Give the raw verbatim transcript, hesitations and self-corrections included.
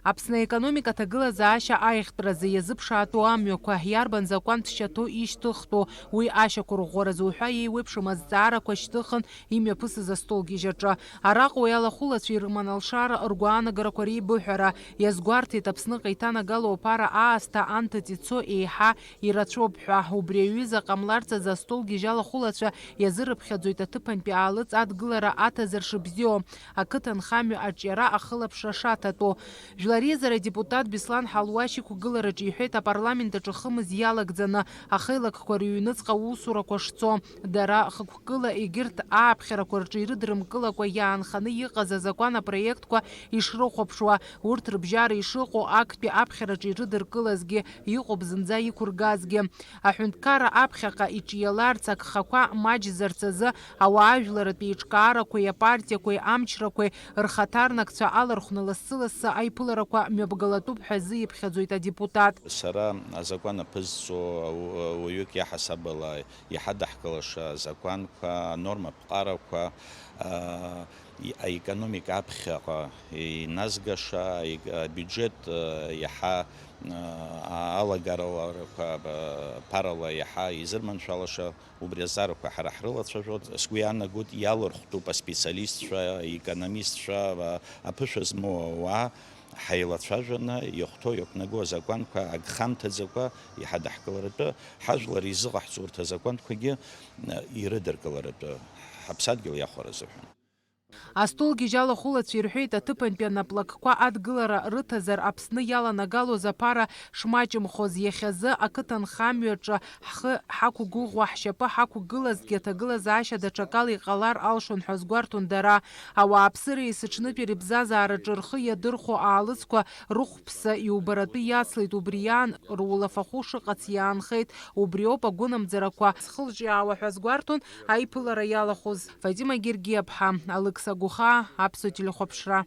Аԥсны аекономика аҭагылазаашьа аиӷьтәразы иазыԥшаатәу амҩақәа, иарбан закәантә шьаҭоу ишьҭыхтәу, уи ашьақәырӷәӷәаразы уҳәа еиуеиԥшым азҵаарақәа шьҭыхын имҩаԥысыз астолгьежь аҿы. Араҟа уи алахәылацәа ирыман алшара, ргәаанагарақәа реибыҳәара. Иазгәарҭеит Аԥсныҟа иҭанагалоу аԥара аасҭа анҭыҵ ицо еиҳа ирацәоуп ҳәа. Убри аҩыза ҟамларц азы астолгьежь алахәылацәа иазырыԥхьаӡоит аҭыԥантәи аалыҵ адгылара аҭазар шыбзиоу, ақыҭанхамҩа аҿиара ахылаԥшра шаҭатәу. Жәлар реизара адепутат Беслан Ҳалуашь иқәгылараҿы иҳәеит апарламент аҿы хымз иалагӡаны ахеилакқәа рыҩныҵҟа аусурақәа шцо. Дара хықәкыла егьырҭ ааԥхьарақәа рҿы ирыдрымкылакәа иаанханы иҟаз азакәан апроектқәа ишрыхәаԥшуа, урҭ рыбжьара ишыҟоу актәи аԥхьараҿы ирыдыркылазгьы, иҟоуп зынӡа иқәыргазгьы. Аҳәынҭқарра аԥхьаҟа иҿиаларц, агхақәа маҷзарц азы ауаажәларратә еиҿкаарақәеи апартиақәеи амчрақәеи рхаҭарнакцәа алархәны лассы-лассы аиԥыларақәа мҩаԥгалатәуп ҳәа азы иԥхьаӡоит адепутат. Сара азакәан аԥызҵо ау-, ауаҩык иаҳасаб ала иҳадаҳкылаша азакәанқәа, анорматә ԥҟарақәа, аа, и-, аекономика аԥхьаҟа иназгаша, аек-, абиуџьет, аа, иаҳа, аа, алагараларақәа, аа, ԥарала иаҳа изырманшәалаша, убри азҵаарақәа ҳара ҳрылацәажәоит. Сгәы иаанагоит, иалырхтәуп аспециалистцәа, аекономистцәа, аа, аԥышәа змоу ауаа, ҳаилацәажәаны, иахәҭоу иақәнаго азакәанқәа агхамҭаӡакәа иҳадаҳкыларатәы, ҳажәлар изыҟаҳҵо урҭ азакәанқәагьы, э, ирыдыркыларатәы, ҳаԥсадгьыл иахәара азыҳәан. Астолгьежь алахәылацәа ирҳәеит, аҭыԥантәи анаплакқәа адгылара рыҭазар, Аԥсны иаланагалоз аԥара шмаҷымхоз, иахьазы ақыҭанхамҩаҿы ҳхы ҳақәгәыӷуа, ҳшьапы ҳақәгылазҭгьы, аҭагылазаашьа даҽакала иҟалар алшон ҳәа азгәарҭон дара. Ауааԥсыра есыҽнытәи рыбзазаараҿы рхы иадырхәо аалыҵқәа рыхәԥса иубаратәы иацлеит, убри иаан рулафахәы шыҟац иаанхеит. Убриоуп агәынамӡарақәа зхылҿиаауа ҳәа азгәарҭон аиԥылара иалахәыз. Фатима Гергиаԥҳа, Алықьса Гәыхаа, Аԥсуа телехәаԥшра.